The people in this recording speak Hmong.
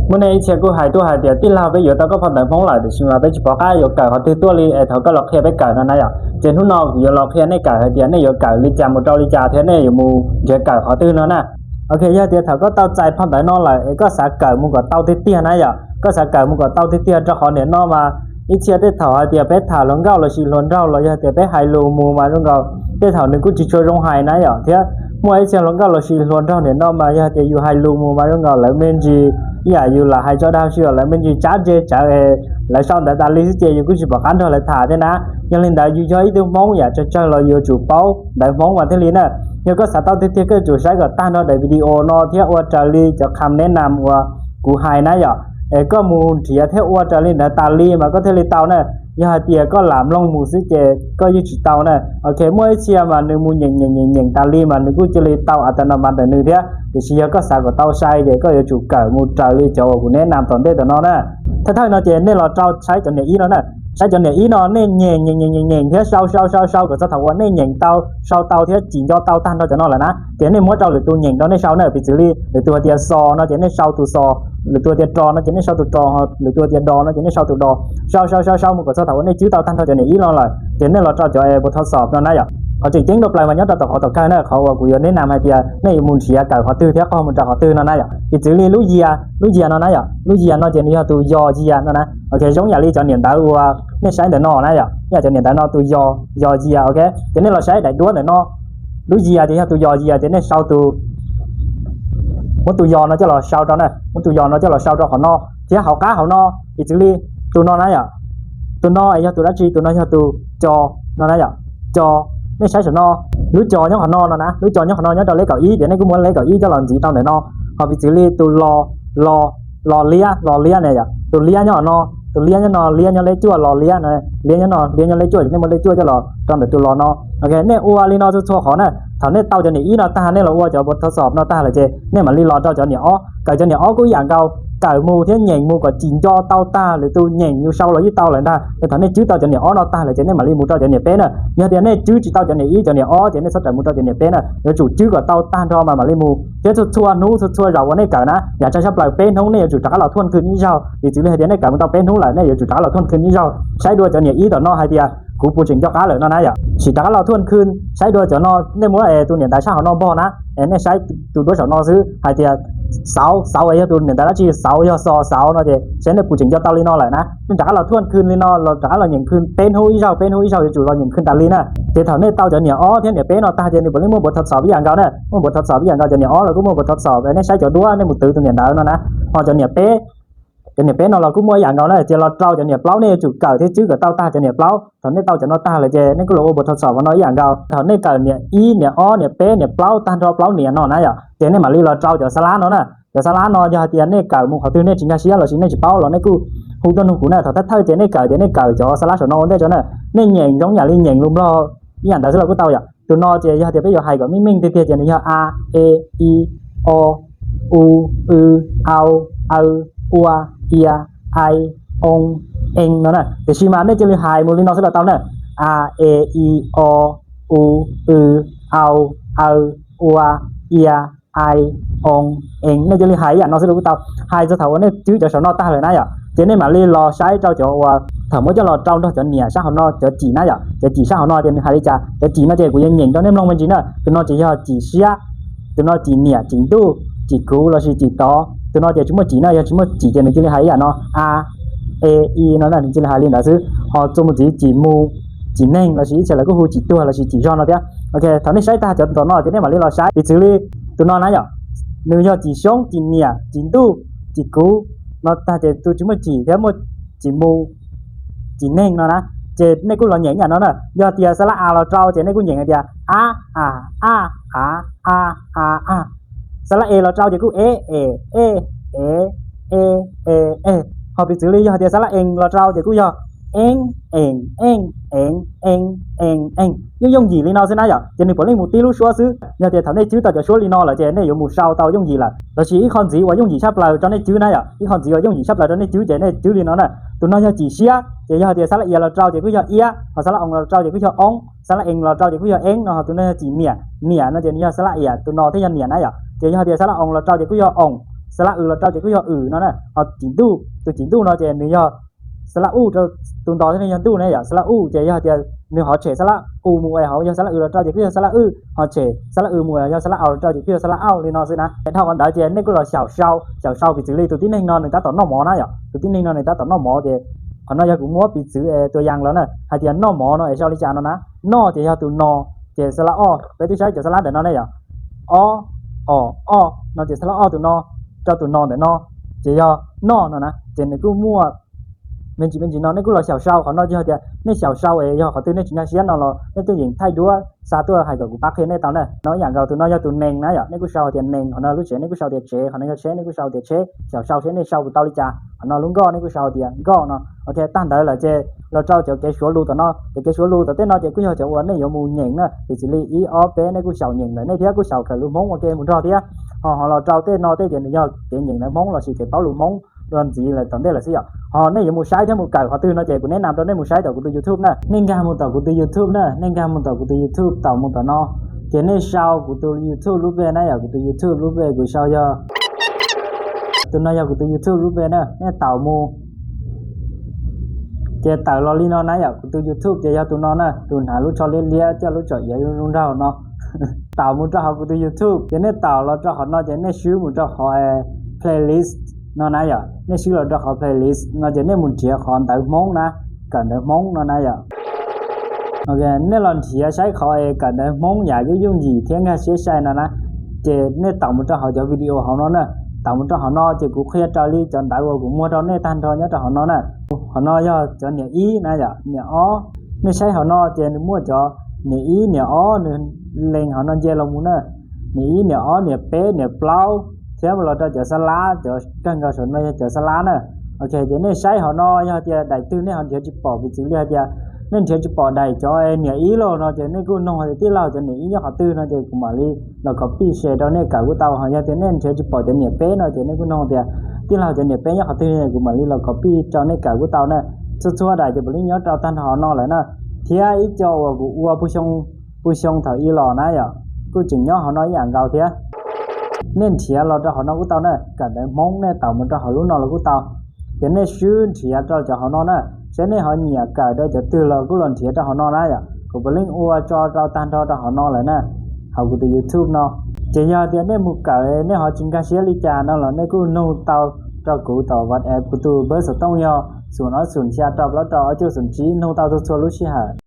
Muaj nej ib txhia kuj hais tuaj hais tias tij laug, peb yuav tau koj phau ntawv Hmoob lawm tiam sis mas peb tsis pom qab yuav kawm qhov twg tuaj li es thov koj los qhia peb kawm no na yom. Ces hnub no kuv yuav los qhia nej kawm hais tias nej yuav kawm li cas mus rau li cas thiab nej yuav mus nrhiav kawm qhov twg no na. Ok, yog tias thaum koj tau txais phau ntawv no lawm es koj xav kawm mus kom tau tiag tiag na yom, koj xav kawm mus kom tau tiag tiag rau qhov niam no mas ib txhia tej thaum hais tias peb tham hluas nkauj los sis hluas nraug los yog tias peb hais lus mus mas zoo nkaus tej thaum nws kuj tsis tshua zoo hais na yom, thiab muaj ib txhia hluas nkauj los sis hluas nraug niam no mas yog tias yus hais lus mus mas zoo nkaus lawv me ntsis ib yam yus lam hais tso dag xwb, lawv me ntsis tsab ntse tsawv es lawv sau ntawv tas li xwb ces yus kuj tsis pom qab nrog lawv tham thiab na. Yog li ntawd yus yog ib tug Hmoob yam tsawg tsawg los yus yuav tsum paub ntawv Hmoob mas thiaj li na. Yog koj xav tau tiag tiag koj yuav tsum saib kom tag nrho daim video no thiab ua raws li cov kham neb nam uas kuv hais na yom. Es koj mus nrhiav thiab ua raws li ntawd tas li mas koj thiaj li tau na. Yog hais tias koj lam mloog mus xwb ces koj yeej tsis tau na. Ok, muaj ib txhia mas nws mus nyeem nyeem nyeem nyeem tas li mas nws kuj cia li tau a ta no mas ntawm nws thiab, tiam sis yog koj xav kom tau sai ces koj yuav tsum kawm mus raws li cov uas kuv neb nam tom ntej tom no na. Thawj thawj no ces nej los rau saib cov niam ib no na. Saib cov niam ib no nej nyeem nyeem nyeem nyeem nyeem thiab sau sau sau sau kom txog thaum uas nej nyeem tau, sau tau thiab cim nco tau tag nrho cov no lawm na ces nej muab rau lwm tus nyeem rau nej sau na. Piv txwv li lwm tus hais tias xos no ces nej sau tus xos, lwm tus hais tias ros no ces nej sau tus ros, lwm tus hais tias dos no ces nej sau tus dos. Sau sau sau sau mus kom txog thaum uas nej cwb tau tag nrho cov niam ib no lawm ces nej los rau cov npau tho xom no na yom. Qhov tseem ceeb dua plaws mas nyob rau tom qhov tom kawg na, qhov uas kuv yuav neb nam hais tias nej yuav mus nrhiav kawm qhov twg thiab qog mus rau qhov twg no na yom. Piv txwv li lub yia, lub yia no na yom, lub yia no ces nws yog tus yos yia no na. Ok, zoo yam li cov niam ntawv uas nej saib ntawm no na yom, yam cov niam ntawv no tus yos, yos yia. Ok, ces nej los saib daim duab ntawm no, lub yia ces yog tus yos yia ces nej sau tus, muab tus yos no coj los sau rau na, muab tus yos no coj los sau rau qhov no thiab hauv qab hauv no, piv txwv li tus no na yom, tus no es yog tus dab tsi? Tus no yog tus co no na yom, co. Nej saib saum no, lub co nyob qhov no no na, lub co nyob qhov no nyob rau leb kaum ib ces nej kuj muab leb kaum ib coj los ntxiv rau ntawm no. Ho piv txwv li tus los, los, los liab, los liab ne yom, tus liab nyob qhov no, tus liab nyob no, liab nyob leb cuaj, los liab no, liab nyob no, liab nyob leb cuaj ces nej muab leb cuaj coj los rau ntawm tus los no. Ok, nej ua li no txhua txhua qhov na. Thaum nej tau cov niam ib no tag, nej los ua cov npau tho xom no tag lawm ces nej mam li los rau cov niam ob. Kawm cov niam ob kuj ib yam nkaus, kawm mus thiab nyeem mus kom cim nco tau tag, lwm tus nyeem yus sau los yeej tau lawm ntag. Thaum nej cwb tau cov niam ob no tag lawm ces nej mam li mus rau cov niam peb na. Yog tias nej cwb tsis tau cov niam ib cov niam ob ces nej txhob rawm mus rau cov niam peb na, yuav tsum cwb kom tau tag nrho mas mam li mus. Thiab txhua txhua hnub txhua txhua zaus uas nej kawm na, yam tshaj tshaj plaws peb hnub nej yuav tsum rov qab los thuaj khwj ib zaug. Piv txwv li hais tias nej kawm mus tau peb hnub lawm nej yuav tsum rov qab los thuaj khwj ib zaug, saib dua cov niam ib tom no hais tias kuv puas tseem nco qab lawm no na yom. Sim rov qab los thuaj khwj, saib dua cov no, nej muab tus niam ntawv sab hauv no npog na, nej saib tus duab saum no xwb hais tias xauv, xauv yog tus niam ntawv dab tsi, xauv yog xos xauv no ces saib nej puas tseem nco tau li no lawm na. Nej rov qab los thuaj khwj li no, los rov qab los nyeem khwj peb hnub ib zaug, peb hnub ib zaug, yuav tsum los nyeem khwj tas li na. Ces thaum nej tau cov niam ob thiab niam peb no tag ces nws puav leej muaj npau tho xom ib yam nkaus na, muaj npau tho xom ib yam nkaus, cov niam ob los kuj muaj npau tho xom, nej saib cov duab nej mus twv tus niam ntawv no na. Ho cov niam peb, cov niam peb no los kuj muaj ib yam nkaus na, ces los rau cov niam plaub nej yuav tsum kawm thiab cwb kom tau tag cov niam plaub. Thaum nej tau cov no tag lawm ces nej kuj los ua npau tho xom no ib yam nkaus. Thaum nej kawm niam ib, niam ob, niam peb, niam plaub tag nrho plaub niam no na yom, ces nej mam li los rau cov xab lab no na. Cov xab lab no yog hais tias nej kawm mus qhov twg nej tsis nkag siab los sis nej tsis paub los nej kuj hu tuaj nug kuv na. Thaum thawj thawj ces nej kawm ces nej kawm cov xab lab saum no ua ntej tso na. Nej nyeem zoo yam li nyeem lus Nplog ib yam ntawd xwb los kuj tau yom. Tus no ces yog tias peb yuav hais kom meej meej tiag tiag ces nws yog a, e, i, o, u, w, au, aw, ua, ia, ai, oo, en no na. Tiam sis mas nej cia li hais mus li no xwb los tau na. A, e, i, o, u, w, au, aw, ua, ia, ai, oo, en, nej cia li hais ib yam no xwb los kuj tau. Hais txog thaum uas nej cwb cov saum no tag lawm na yom, ces nej mam li los saib rau cov uas thaum muab coj los rau nrog cov niam sab hauv no, cov cim na yom. Cov cim sab hauv no ces nws hais li cas? Cov cim no ces kuv yuav nyeem rau nej mloog me ntsis na. Tus no ces yog cim siab, tus no cim niam, cim ntuj, cim kuv los sis cim tod. Tus no ces tsis muaj cim na, yog tsis muaj cim ces nws cia li hais ib yam no, a, e, i no na, nws cia li hais li ntawd xwb. Ho txuas mus ntxiv cim mus, cim neeg los sis ib txhia lawv kuj hu cim tuag los sis cim zog no thiab. Ok, thaum nej saib tag cov tom no ces nej mam li los saib. Piv txwv li tus no na yom, nws yog cim xyoob, cim niam, cim ntuj, cim kuv no tag ces tus tsis muaj cim thiab muaj cim mus, cim neeg no na. Ces nej kuj los nyeem ib yam no na. Yog tias xab lab a los rau ces nej kuj nyeem hais tias a, a, a, a, a, a, a. Xab lab e los rau ces kuj e, e, e, e, e, e, e. Ho piv txwv li yog tias xab lab ees los rau ces kuj yog eeb, eem, eej, eem, ees, ees, ees. Yooj yooj yim li no xwb na yom, ces nws puav leej mus tib lub suab xwb. Yog tias thaum nej cwb tau cov suab li no lawm ces nej yuav mus sau tau yooj yim lawm. Los sis ib qho ntxiv uas yooj yim tshaj plaws rau nej cwb na yom, ib qho ntxiv uas yooj yim tshaj plaws rau nej cwb ces nej cwb li no na. Tus no yog cim siab, ces yog tias xab lab ias los rau ces kuj yog iab, ho xab lab oos los rau ces kuj yog oob, xab lab ees los rau ces kuj yog eeb no. Ho tus no yog cim niam, niam no ces nws yog xab lab ias, tus no thiaj yog niam na yom. Ces yog tias xab lab oos los rau ces kuj yog oos, Xa lab w los rau ces kuj yog w no na. Ho cim ntuj, tus cim ntuj no ces nws yog xa lab u rau, tus ntos thiab nws yog ntuj ne yom, xa lab u ces yog tias nws ho tshem xa lab u mus es ho yog xa lab w los rau ces kuj yog xa lab w, ho tshem xa lab w mus yog xa lab au los rau ces kuj yog xa lab au li no xwb na. Es dhau qhov ntawd ces nej kuj los xyaum sau, xyaum sau piv txwv li tus tib neeg no nws tab tom noj mov na yom, tus tib neeg no nws tab tom noj mov ces qhov no yog kuv muab piv txwv es tua yas los na, hais tias noj mov no es sau li cas no na. Noj ces yog tus no, ces xa lab o, peb twb saib cov xa lab ntawm no ne yom, ob, o, o, no ces xa lab o tus no, rau tus no ntawm no, ces yog noj no na. Ces nws kuj muaj me ntsis me ntsis no, nej kuj los xyaum sau. Qhov no ces yog tias nej xyaum sau es yog qhov twg nej tsis nkag siab no los nej tuaj yeem thaij duab xa tuaj hais kom kuv pab qhia nej tau na. No ib yam nkaus tus no yog tus nees na yom, nej kuj sau tias nees, qhov no lub tsev nej kuj sau tias tsev, qhov no yog tsheb nej kuj sau tias tsheb. Xyaum sau seb nej sau puas tau li cas. Qhov no lub nkoj nej kuj sau tias nkoj no. Ok, tag ntawd lawm ces los rau cov kev suav lus tom no. Cov kev suav lus tom tej no ces kuj yog cov uas nej yuav mus nyeem na, piv txwv li ib ob peb nej kuj xyaum nyeem ntawm nej thiab kuj xyaum kawm lus Hmoob ua ke mus nrog thiab. Ho ho los rau tej no tej ces nws yog kev nyeem ntawv Hmoob lossis kev paub lus Hmoob dua ntxiv lawm tom ntej lawm xwb yom. Ho nej yuav mus saib thiab mus kawm qhov twg no ces kuv neb nam rau nej mus saib tom kuv tus YouTube na. Nej nkag mus tom kuv tus YouTube na, nej nkag mus tom kuv tus YouTube, taum mus tom no, ces nej sau kuv tus YouTube lub npe na yom, kuv tus YouTube lub npe kuv sau yog, tus no yog kuv tus YouTube lub npe na, nej taum mus. Ces tawm los li no na yom, kuv tus YouTube ces yog tus no na, tus hnav lub tsho liab liab coj lub tsom iav zoo nraug no. Taum mus rau hauv kuv tus YouTube ces nej taum los rau qhov no ces nej swb mus rau qhov playlist no na yom, nej swb los rau qhov playlist no ces nej mus nrhiav qhov ntawv Hmoob na, kawm ntawv Hmoob no na yom. Ok, nej los nrhiav saib qhov es kawm ntawv Hmoob yam yooj yooj yim thiab nkag siab sai no na. Ces nej taum mus rau hauv cov video hauv no na, taum mus rau hauv no ces kuv qhia raws li cov ntawv uas kuv muag rau nej tag nrho nyob rau hauv no na. Qhov no yog cov niam ib na yom, niam ob. Nej saib hauv no ces nws muaj cov niam ib niam ob nws lees hauv no nce los mus na. Niam ib niam ob niam peb niam plaub thiab los rau cov xa lab, cov kawg nkaus saum no yog cov xa lab na. Ok, ces nej saib hauv no yog tias daim twg nej ho nrhiav tsis pom, piv txwv li hais tias nej nrhiav tsis pom daim cov niam ib los no ces nej kuj noog hais tias tij laug cov niam ib nyob qhov twg no ces kuv mam li los copy share rau nej kawm kuj tau. Ho yog tias nej nrhiav tsis pom cov niam peb no ces nej kuj noog tias tij laug cov niam peb nyob qhov twg no kuv mam li los copy rau nej kawm kuj tau na. Txhua txhua daim ces puav leej nyob rau tag nrho hauv no lawm na. Thiab ib co uas kuv ua puag xyoo, puag xyoo thaum ub los na yom, kuj tseem nyob hauv no ib yam nkaus thiab. Nej nrhiav los rau hauv no kuj tau na, kawm ntawv Hmoob nej taum mus rau hauv lub no los kuj tau. Ces nej swb nrhiav rau cov hauv no na, seb nej ho nyiam kawm rau cov twg los kuj los nrhiav rau hauv no na yom. Kuv puav leej ua tso rau tag nrho rau hauv no lawm na, hauv kuv tus YouTube no. Ces yog tias nej mus kawm nej ho tsis nkag siab li cas no los nej kuj nug tau rau kuv tom WhatsApp, kuv tus npawb xov tooj yog xoom ob xoom xya rau plaub rau ob cuaj xoom tsib, nug tau txhua txhua lub sij hawm.